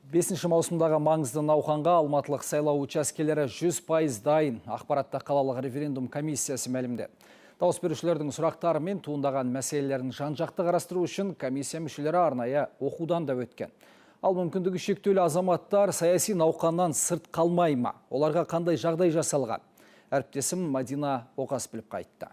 5 маусымдағы маңызды науқанға алматылық сайлау учаскелері 100% дайын. Ақпаратты қалалық референдум комиссиясы мәлімдеді. Дауыс берушілердің сұрақтары мен туындаған мәселелерін жан-жақты қарастыру үшін комиссия мүшелері арнайы оқудан да өткен. Ал мүмкіндігі шектеулі азаматтар саяси науқаннан сырт қалмай ма? Оларға қандай жағдай жасалған? Әріптесім Мадина Оқас біліп қайтты.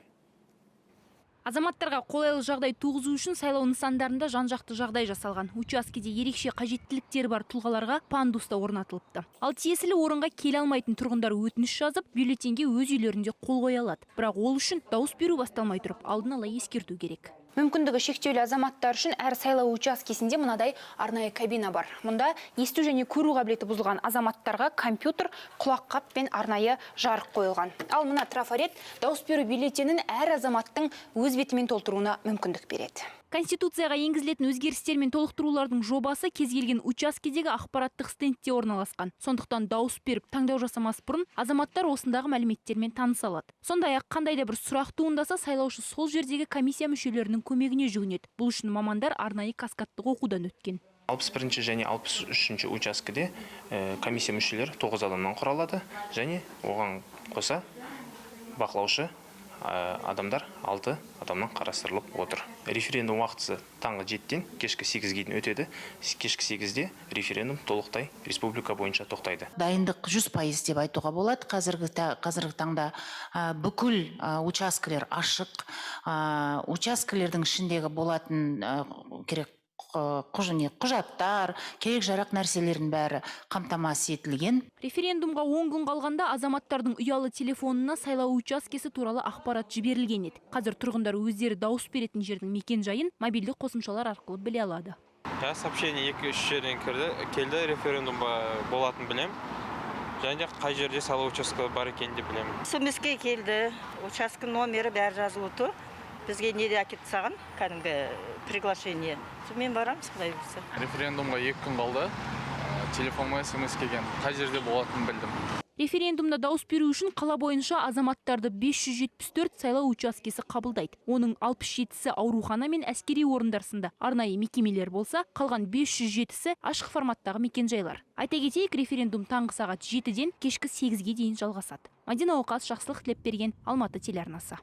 Азаматтарға қолайлы жағдай туғызу үшін сайлау нысандарында жан-жақты жағдай жасалған. Учаскеде ерекше қажеттіліктері бар тұлғаларға пандус та орнатылыпты. Ал тиесілі орынға келе алмайтын тұрғындар өтініш жазып, бюллетенге өз үйлерінде қол қоя алады. Бірақ ол үшін дауыс беру басталмай тұрып, алдын ала ескерту керек. Мүмкіндігі шектеулі азаматтар үшін әр сайлау учаскесінде мынадай арнайы кабина бар. Мұнда есту және көру қабілеті бұзылған азаматтарға компьютер, құлаққап пен арнайы жарық қойылған. Ал мына трафарет дауыс беру бюллетенін әр азаматтың өз бетімен толтыруына мүмкіндік береді. Конституцияға енгізілетін өзгерістер мен толықтырулардың жобасы кез келген учаскедегі ақпараттық стендте орналасқан. Сондықтан дауыс беріп, таңдау жасамас бұрын азаматтар осындағы мәліметтермен таныса алады. Сондай-ақ қандай да бір сұрақ туындаса, сайлаушы сол жердегі комиссия мүшелерінің көмегіне жүгінеді. Бұл үшін мамандар арнайы каскадтық оқудан өткен. 61 және 63 учаскеде комиссия мүшелері 9 адамнан құралады және оған қоса бақылаушы адамдар 6 адамнан қарастырылып отыр. Референдум уақытысы таңғы 7-ден кешкі 8-ге дейін өтеді. Кешкі 8-де референдум толықтай республика бойынша тоқтайды. Дайындық 100% деп айтуға болады. Қазіргі таңда бүкіл учаскелер ашық. Учаскелердің ішіндегі болатын керек құжаттар, керек жарақ нәрселердің бәрі қамтамасыз етілген. Референдумға 10 күн қалғанда азаматтардың ұялы телефонына сайлау учаскесі туралы ақпарат жіберілген еді. Қазір тұрғындар өздері дауыс беретін жердің мекен жайын мобильді қосымшалар арқылы біле алады. Сообщение 2-3 жерден келді, референдум болатын білем. Және де қай жерде сайлау учаскесі бар екенін де білемін. СМС-ке келді, учаске номері бәрі жазылып тұр. Бізге не де әкеліп тастаған, кәдімгі приглашение. Сонымен барамыз, құдай бұйырса. Референдумға 2 күн қалды. Телефоныма СМС келген. Қай жерде болатынын білдім. Референдумда дауыс беру үшін қала бойынша азаматтарды 574 сайлау учаскесі қабылдайды. Оның 67-сі аурухана мен әскери орындар сынды арнайы мекемелер болса, қалған 507-сі ашық форматтағы мекенжайлар. Айта кетейік, референдум таңғы сағат 7-ден кешкі 8-ге дейін жалғасады. Мадина Оқас, Жақсылық Тілепберген, Алматы телеарнасы.